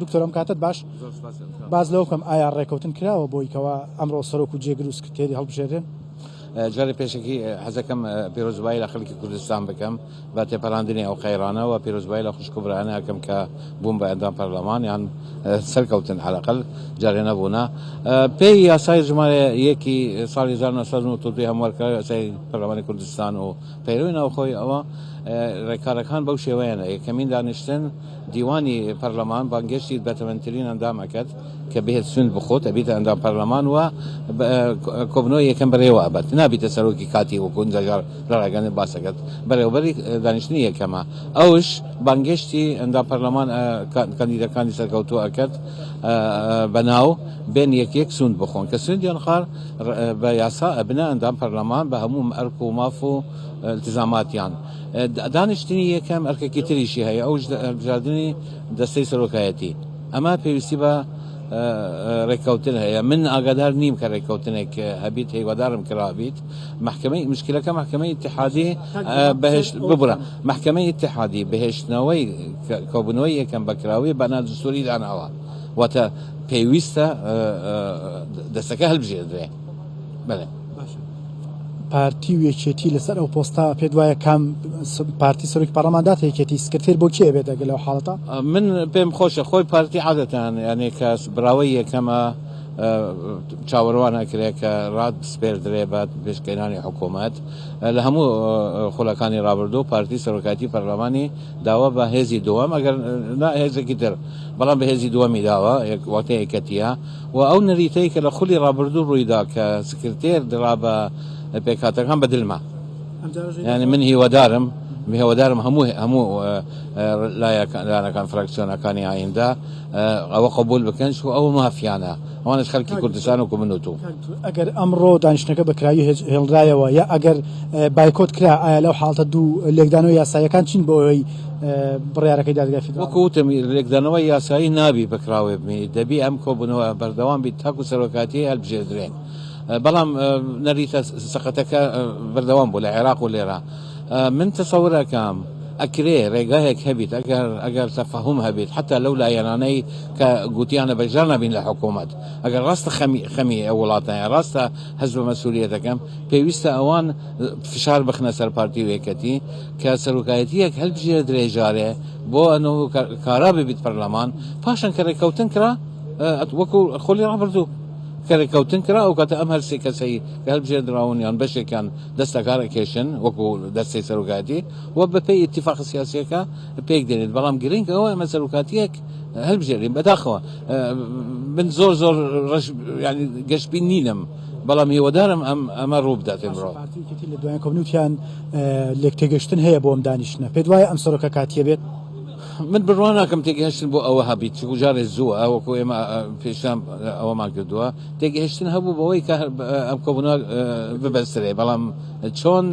دکتۆر ئەم کاتەت باش. باس لەوە بکەم ئایا ڕێکەوتن کراوە بۆی کەوا ئەمڕۆ سەرۆک و جێگر و سکرتێری هەڵبژێرێن؟ جارێ پێشەکی حەزەکەم پیرۆزبایی لە خەڵکی کوردستان بکەم بە تێپەڕاندنی ئەو قەیرانە و پیرۆزبایی لە خوشک و برایانە ئەکەم کە بوون بە ئەندام پەرلەمان یان سەرکەوتن عەلەقەل جارێ نەبوونە پێی یاسای ژمارە یەکی ساڵی 1992 هەموارکراوی یاسای پەرلەمانی کوردستان و پەیرەوی ناوخۆی ئەوە ڕێکارەکان بەو شێوەیەنە یەکەمین دانیشتن دیوانی پەرلەمان بانگێشتی بەتەمەنترین ئەندام ئەکات کە بێت سوند بخۆت ئەبیتە ئەندام پەرلەمان و کۆبنەوەی یەکەم بەرێوە ئەبات نابیتە سەرۆکی کاتی وەکو جار لە ڕاگەیاندن باس ئەکات بەرێوەبەری دانیشتنی یەکەمە ئەوش بانگێشتی ئەندام پەرلەمان کاندیدەکانی سەرکەوتوو ئەکات بەناو بێن یەک یەک سوند بخۆن کە سوندیان خوارد بە یاسا ئەبنە ئەندام پەرلەمان بە هەموو ئەرک و ماف و التزاماتیان. دانیشتنی یەکەم ئەرکێکی تریشی هەیە ئەوش هەڵبژاردنی دەستەی سەرۆکایەتی ئەمە پێویستی بە ڕێککەوتن هەیە من ئاگادار نیم کە ڕێککەوتنێک هەبیت هیوادارم کرابیت محکمەی مشکلەکە محکمەی اتحادی بەهێشت ببرە محکمەی اتحادی بەهێشتنەوەی کۆبوونەوەی یەکەم بەکراوی بە نادستوری داناوە واتە پێویستە دەستەکە هەلبژێردرێ بەێ پارتی و یەکێتی لەسەر ئەو پۆستە پێت وایە کام پارتی سەرۆکی پەڕلەمان داتە یەکێتی سکرتێر بۆ کێ بێت ئەگەر لەو حاڵەتە؟ من پێم خۆشە خۆی پارتی عادەتەن یانێ کە براوەی یەکەمە چاوەروان ئەکرێ کە ڕات بسپێردرێ بە پێشکەینانی حکوومەت لە هەموو خولەکانی ڕابردوو پارتی سەرۆکایەتی پەرلەمانی داوە بە هێزی دووەم ئەگەر نا هێزێکی تر بەڵام بە هێزی دووەمی داوە واتە یەکەتیە و ئەو نەریتەی کە لە خولی ڕابردوو ڕوویدا کە سکرتێر درا بە پێکهاتەکان بە دلمە یعنی من هیوادارم هیوادارم هەموو هەموو لایەکان فراکسیۆنەکانی ئایندە ئەوە قبول بکەن چونکە ئەوە مافیانە ئەوانش خەڵکی کوردستان و من و تۆ. ئەگەر ئەمڕۆ دانیشتنەکە بە کراوی هێڵرایەوە یا ئەگەر بایکۆت کرا ئایا لەو حاڵتە دوو لێکدانەوە یاساییەکان چین بۆ ئەوەی بڕیارەکەی دادگای فیدراڵ؟ وەکو وتم لێکدانەوەی یاسایی نابی بەکراوێ بمێنیت دەبی ئەم کۆبوونەوە بەردەوام بیت تاکو سەرۆکایەتی هەلبژێردرێ بەڵام نەریتە سەقەتەکە بەردەوام بوو لە عێراق و لێرە من تەسەور ئەکەم ئەکرێ ڕێگایەک هەبیت ئەگەر ئەگەر تەفەهوم هەبیت حتا لەو لایەنانەی کە گوتیانە بەشدار نابین لە حکوومەت ئەگەر ڕاستە خەمی خەمی ئەو وڵاتەیە ڕاستە هەست بە مەسئولیەتەکەم پێویستە ئەوان فشار بخنە سەر پارتی و یەکەتی کە سەرۆکایەتیەک هەلبژێردرێ جارێ بۆ ئەنو کارا ببیت پەرلەمان پاشان کە ڕێککەوتن کرا وەکو خۆلی ڕابردوو کە ڕێککەوتن کرا ئەو کاتە ئەم هەرسێ کەسەی کە هەلبژێردراون یان بەشێکیان دەستەکار ئەکێشن وەکو دەستەی سەرۆکایەتی و بەپێی ئیتیفاق سیاسیەکە پێک دێنێت بەڵام گرنگ ئەوە ئەمە سەرۆکاتیەک هەلبژێرین بەداخەوە من زۆر زۆر ڕەش ینی گەشتبین نینم بەڵام هیوادارم ئەم ئەمە ڕوو بدات ئمڕۆ. پارتی و یەکێتی لە دوایین کۆبنوتیان لێکتێگەشتن هەیە بۆ ئەم دانیشتنە، پێت وایە ئەم سەرۆکە کاتیە بێت؟ من بڕوا ناکەم تێگەهشتن بۆ ئەوە هەبیت چونکو جارێ زووە وەکو ئێمە پێشتان ئەوەمان کردووە تێگەهشتن هەبوو بەوەی کە ئەم کۆبوونەوە ببەسترێ بەڵام چۆن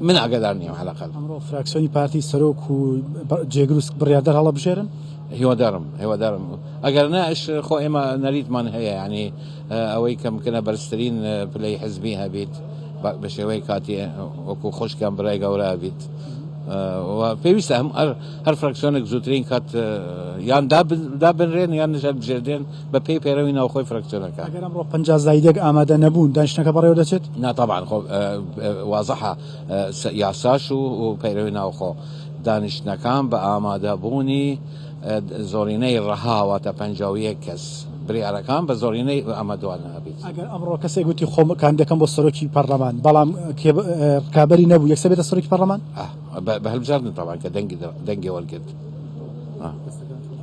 من ئاگادار نیم عەلەقەل. ئەمڕۆ فراکسیۆنی پارتی سەرۆک و جێگر و بڕیاردەر هەڵەبژێرن؟ هیوادارم هیوادارم ئەگەر نا خۆ ئێمە نەریتمان هەیە یعنی ئەوەی کە ممکنە بەرزترین پلەی حزبی هەبیت بە شێوەی کاتی وەکو خۆشکیان برای گەورە هەبیت و پێویستە هەم هەر فراکسیۆنێک زووترین کات یان دابنرێن یان هەڵبژێردرێن بە پێی پەیڕەوی ناوخۆی فراکسیۆنەکە. ئەگەر ئەمڕۆ 50 زایدێک ئامادە نەبوون دانیشتنەکە بەڕێوە دەچێت؟ نا تەبعەن خۆ وازحە یاساش و پەیرەوی ناوخۆ دانیشتنەکان بە ئامادەبوونی زۆرینەی ڕەها واتە 51 کەس بریارەکان بە زۆرینەی ئامادەوان هەبیت. ئەگەر ئەمڕۆ کەسێک وتی خۆم کاندیدەکەم بۆ سەرۆکی پەرلەمان بەڵام ڕکابەری نەبوو یەکسەر بێتە سەرۆکی پەرلەمان؟ بە هەلبژاردن تەبعەن کە دەنگی دەنگی وەرگرت.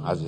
عەزیز.